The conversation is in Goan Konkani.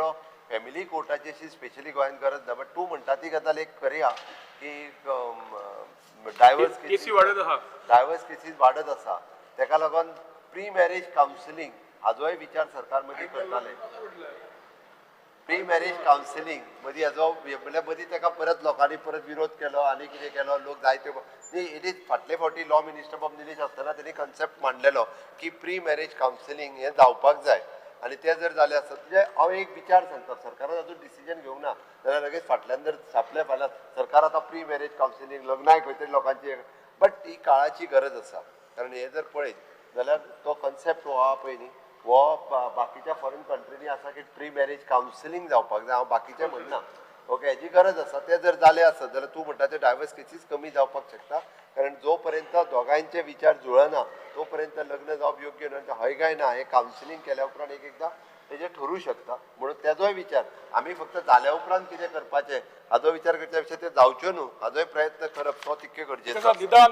वेगळो फॅमिली कोर्टाची अशी स्पेशली गोंयांत गरज ना, बट तूं म्हणटा ती गजाल एक खरी आहा की डायवर्स केसी वाडत आहा. डायवर्स केसीस वाडत आसा. तेका लागून प्री मॅरेज कावन्सिलींग हाजोय विचार सरकार मदीं करताले. प्री मॅरेज कावन्सिलींग मदीं हाजो म्हणल्यार मदीं तेका परत लोकांनी परत विरोध केलो आनी कितें केलो, लोक जायते न्ही. It is फाटले फावटी लॉ मिनिस्टर बाब निलेश आसतना तेणी कन्सेप्ट मांडलेलो की प्री मॅरेज कावन्सिलींग हें जावपाक जाय आनी तें जर जालें आसत, म्हणजे हांव एक विचार सांगता, सरकारान अजून डिसिजन घेवंक ना जाल्यार लगेच फाटल्यान जर छापलें फाल्यां सरकार आतां प्री मॅरेज कावन्सिलींग लग्नाक खंय तरी लोकांची, बट he काळाची गरज आसा. कारण हें जर पळयत जाल्यार तो कन्सेप्ट हो आहा पळय न्ही, हो बाकीच्या फॉरेन कंट्रीनी आसा की प्री मॅरेज कावन्सिलींग जावपाक जाय. हांव बाकीचें म्हणना, ओके, हेजी गरज आसा. तें जर जालें आसत जाल्यार तूं म्हणटा ते डायवर्स केसीस कमी जावपाक शकता. कारण जो पर्यंत दोगांयचे विचार जुळना तो पर्यंत लग्न जावप योग्य न्हय, हय काय ना हें कावन्सिलींग केल्या उपरांत एक एकदां तेजें ठरूं शकता. म्हणून तेजोय विचार आमी फक्त जाल्या उपरांत कितें करपाचें हाजो विचार करच्या पेक्षा तें जावच्यो न्हू हाजोय प्रयत्न करप तो तितकें गरजेचो ताका आसा. निदान